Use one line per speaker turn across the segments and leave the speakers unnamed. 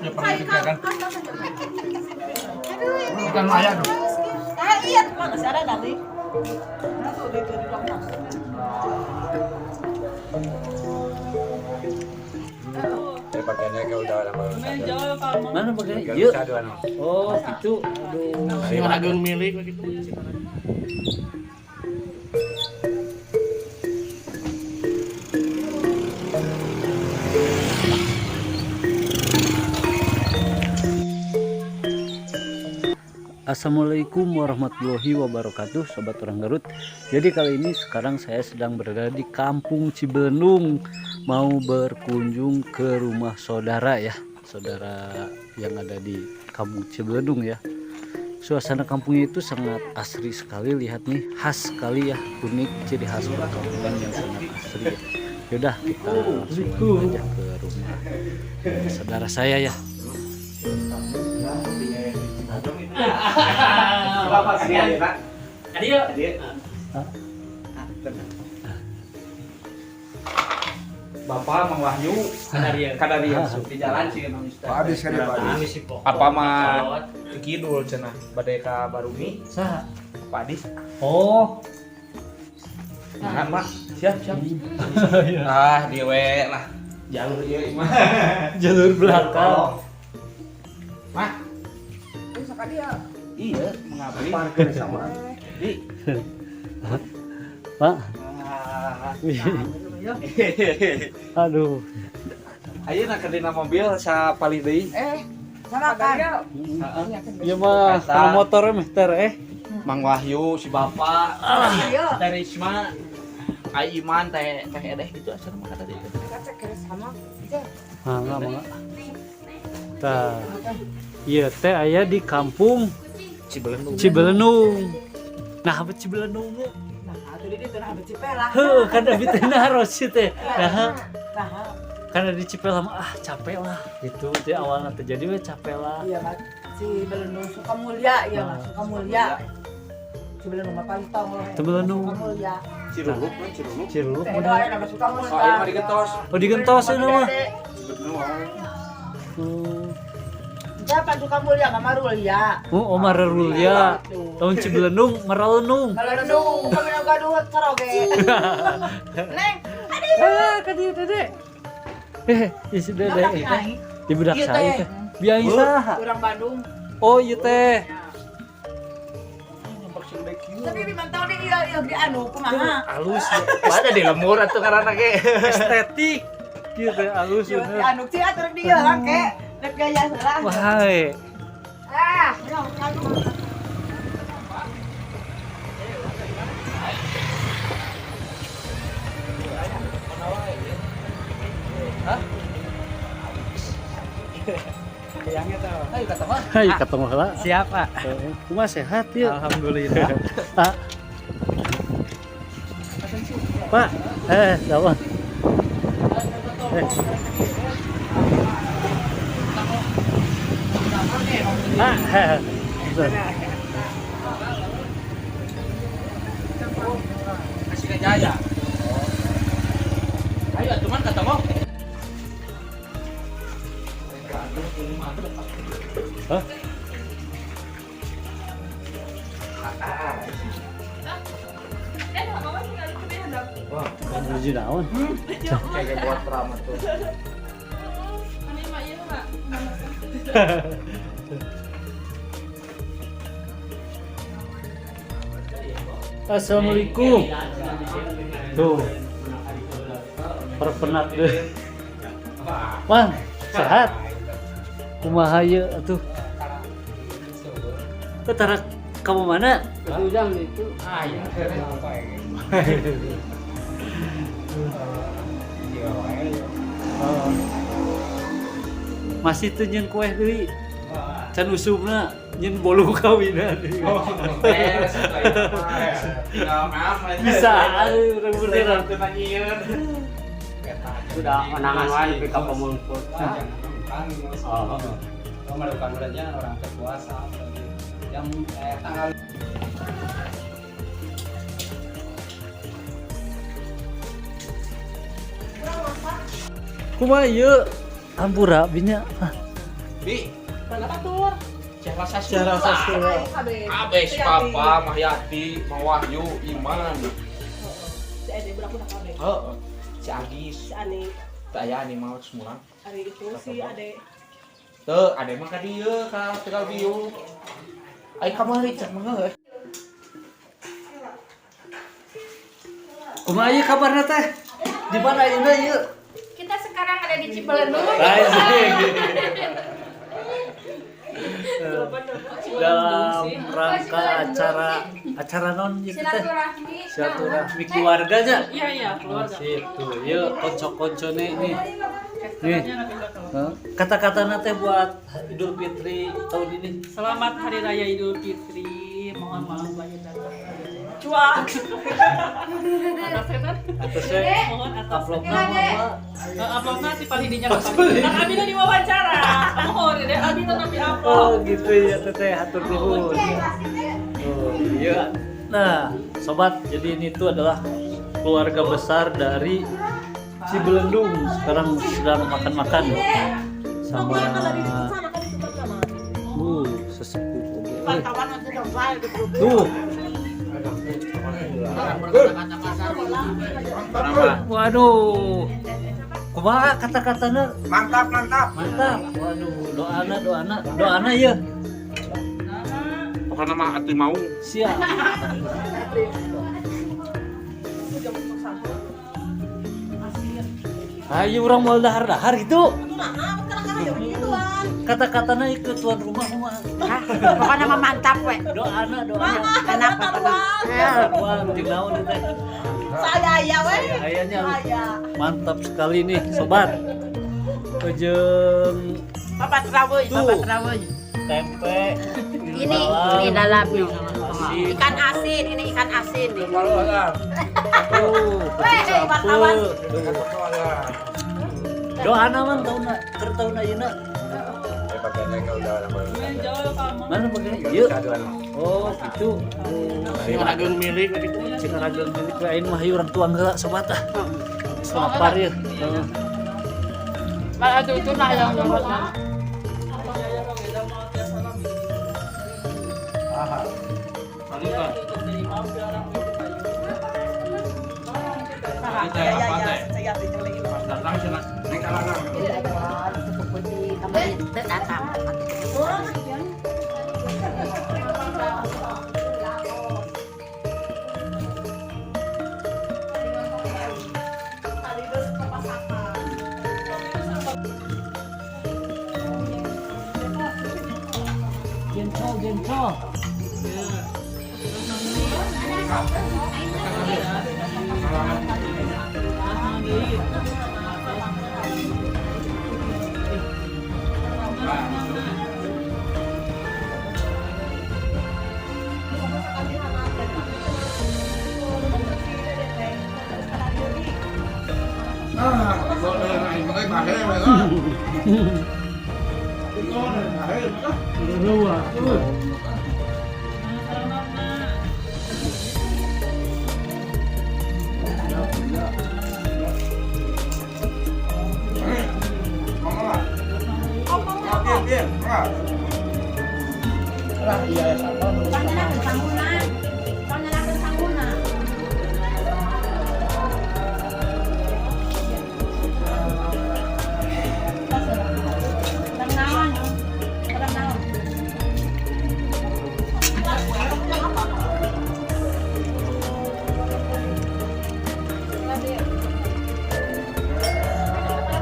Ya pernah kan. Bukan ayah dong.
Ah iya, mana sih ada nanti?
Saya pakainya ke udah lama.
Mana pakai? Yuk. Oh, gitu. Aduh.
Agung milik begitu.
Assalamualaikum warahmatullahi wabarakatuh, Sobat Orang Garut. Jadi kali ini sekarang saya sedang berada di Kampung Cibelenung, mau berkunjung ke rumah saudara ya, saudara yang ada di Kampung Cibelenung ya. Suasana kampungnya itu sangat asri sekali, lihat nih, khas sekali ya, unik, ciri khas perkampungan yang sangat asri ya. Yaudah, kita langsung aja ke rumah saudara saya ya.
Bapak Mang Wahyu Kadaria di jalan sih Mang Ustaz.
Pak Adis kan ya, Pak Adis.
Apa mah di kidul cenah bade ka Barumi
Saha?
Pak Adis.
Oh,
Nah, Pak. Siap, siap. Ah, dia we lah. Jalur ieu mah.
Jalur belakang.
Mah. Iya, mengabdi.
Parkir sama.
Di.
Pak. Aduh.
Ayeuna keur dina mobil sapalih deui.
Sama kan?
Iya mah, kalau motor mah ter eh.
Mang Wahyu si Bapak,
Iya.
Teh Risma, Ai Iman, Teh Teh Edeh gitu acara mah kata dia.
Sama.
Nah, enggak mangga. Tah. Iya teh aya di kampung
Cibelenung.
Cibelenung. Nah, apa Cibelenung?
Nah, atuh di ditu nah Cipelah.
Heuh, kan abi teh naros sih teh. Nah,
Nah,
karena di Cipelah mah ah capek lah gitu teh awalnya teh jadi we capek lah.
iya Mas. Cibelenung Sukamulya, iya Mas, Sukamulya. Cibelenung mah paling tong loh.
Cibelenung.
Sukamulya.
Ciruluk, mah Ciruluk.
Ciruluk
Teh
udah.
doa nama Sukamulya.
Oh, iya mah digentos.
Oh, digentos ini mah.
Cibelenung.
Hmm.
Siapa Sukamulya? Mama Rulya.
Oh, Omar Rulya. Tahun Cibelenung, Meralenung.
Melenung, kami gaduh caroge. Neng,
Ah, ka dieu Dede. Eh, isi Dede. Di budak
Iya,
saya
teh.
teh. Biang saha?
Orang Bandung.
Oh, iya teh.
Tapi bimantau deh iya iya di anu kumaha.
Halus ya.
Ada di lemur atuh karena ge.
Estetik. Gitu teh halus
Iya di
bener.
anu sih atuh dia lah ke. Rek gaya heula.
Wah.
Ah, ya aduh.
Ayo kata mah.
Hai, ketemu heula.
Siap, Pak.
Heeh. Kumaha sehat yeuh?
Alhamdulillah.
Pak. Pak, eh, sama. Eh. Ah, eh.
Kasih ke Jaya. Ayo atuh man kata mah.
Hah? Menuju naon?
Kayak buat drama tuh.
Assalamualaikum. Tuh. Perpenat deh. Mang, sehat? Kumaha ieu atuh? Tara kamu mana?
Ujang itu.
Ah iya.
Oh. Masih tuh nyeun kue deui. Can usumna nyeun bolu kawinan. Bisa urang beneran.
Sudah menangan wae nepi ka pamungkut.
Oh.
Orang terkuasa yang tanggal
Kumaha ieu? Hampura binya. Ah.
Bi.
Mana batur?
Secara
Secara sastra.
Kabeh si Papa, Mahyati, Mawahyu, Iman.
Si Ade budak-budak kabeh.
Heeh. Si Agis.
Si Ani.
Teu aya Ani mah semua.
Ari itu si Ade.
Teu, Ade mah ka dieu ka Tegal Biu. Ai kamari cek mah heuh.
Kumaha ieu kabarna teh? Di mana ayeuna ieu?
Kita sekarang ada di Cibelenung.
Dalam rangka acara acara non ieu teh?
Silaturahmi.
Silaturahmi keluarganya.
Iya iya, keluarga.
Situ, yuk konco-koncone nih. Nih. Kata-katana teh buat Idul Fitri tahun ini.
Selamat Hari Raya Idul Fitri. Mohon maaf lahir dan batin. Cuak. Atas setan.
Atau saya
Mohon atas.
amplopna mah.
Amplopna si palidinya ka palidinya. Kan abina diwawancara. Mohon deh abina tapi amplop.
Oh gitu ya teteh, hatur nuhun. Oh, iya. Nah, sobat, jadi ini tuh adalah keluarga besar dari Cibelendung. Sekarang sedang makan-makan sama sesepuh. Tuh. Waduh. Kumaha kata-katana?
Mantap, mantap.
Mantap. Waduh, doana doana doana ya.
Pokokna mah atuh mau.
Siap. Ayo urang mau dahar-dahar gitu. Kata-katana ikut tuan rumah mah.
Pokoknya mah mantap we.
Doana doana.
Kenapa
Wah, penting naon ieu teh.
Saya ya we.
Ayahnya mantap sekali nih sobat. Ujung
Bapak Trawuy,
Tuh.
Bapak Trawuy.
tempe.
Ini ini dalamnya.
Asin.
Ikan asin, ini ikan asin nih.
Tuh,
wartawan.
Doana mang tauna, keur taun ayeuna. Mana bagiannya? Ieu. Oh, gitu.
Cingarageung milik gitu.
Cingarageung milik lain mah ieu urang tuang heula sobat ah. Geus lapar ya. Heeh.
Malah itu nah yang
Pas datang cenah.
datang.
Gencol, gencol.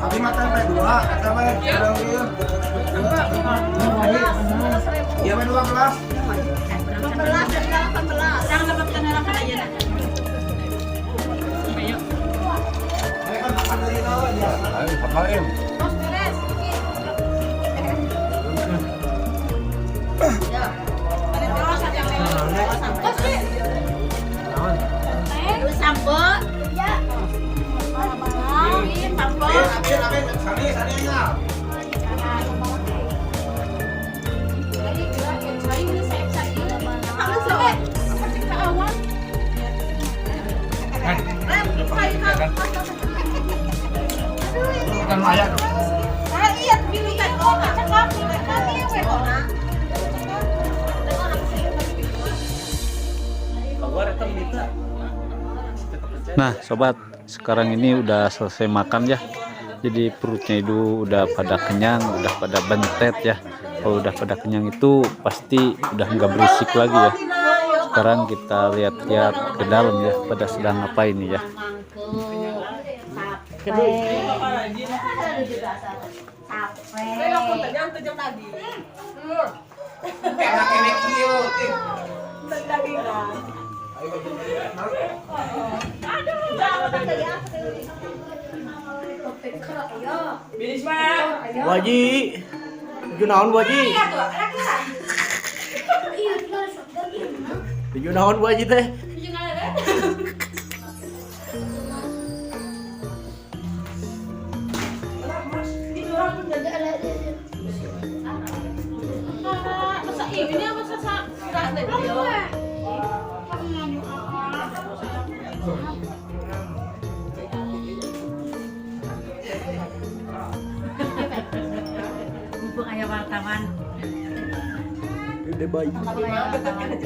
Abi makan sampai dua, kata we. Iya, we dua gelas. Ini kan makan dari nol aja. Abi, abi, sani, sani enggak?
Kan aya.
Iya, pilih kan. Oh, cakep.
Nah, sobat, sekarang ini udah selesai makan ya. Jadi perutnya itu udah pada kenyang, udah pada bentet ya. Kalau udah pada kenyang itu pasti udah nggak berisik lagi ya. Sekarang kita lihat-lihat ke dalam ya, pada sedang apa ini ya.
Enak ini kieu.
Bilis mah.
Bu Haji. Tujuh naon Bu Haji? Tujuh naon Bu Haji teh?
Masa ini apa sasa?
Mumpung aya wartawan.
Gede bayi.
Mumpung aya wartawan ieu.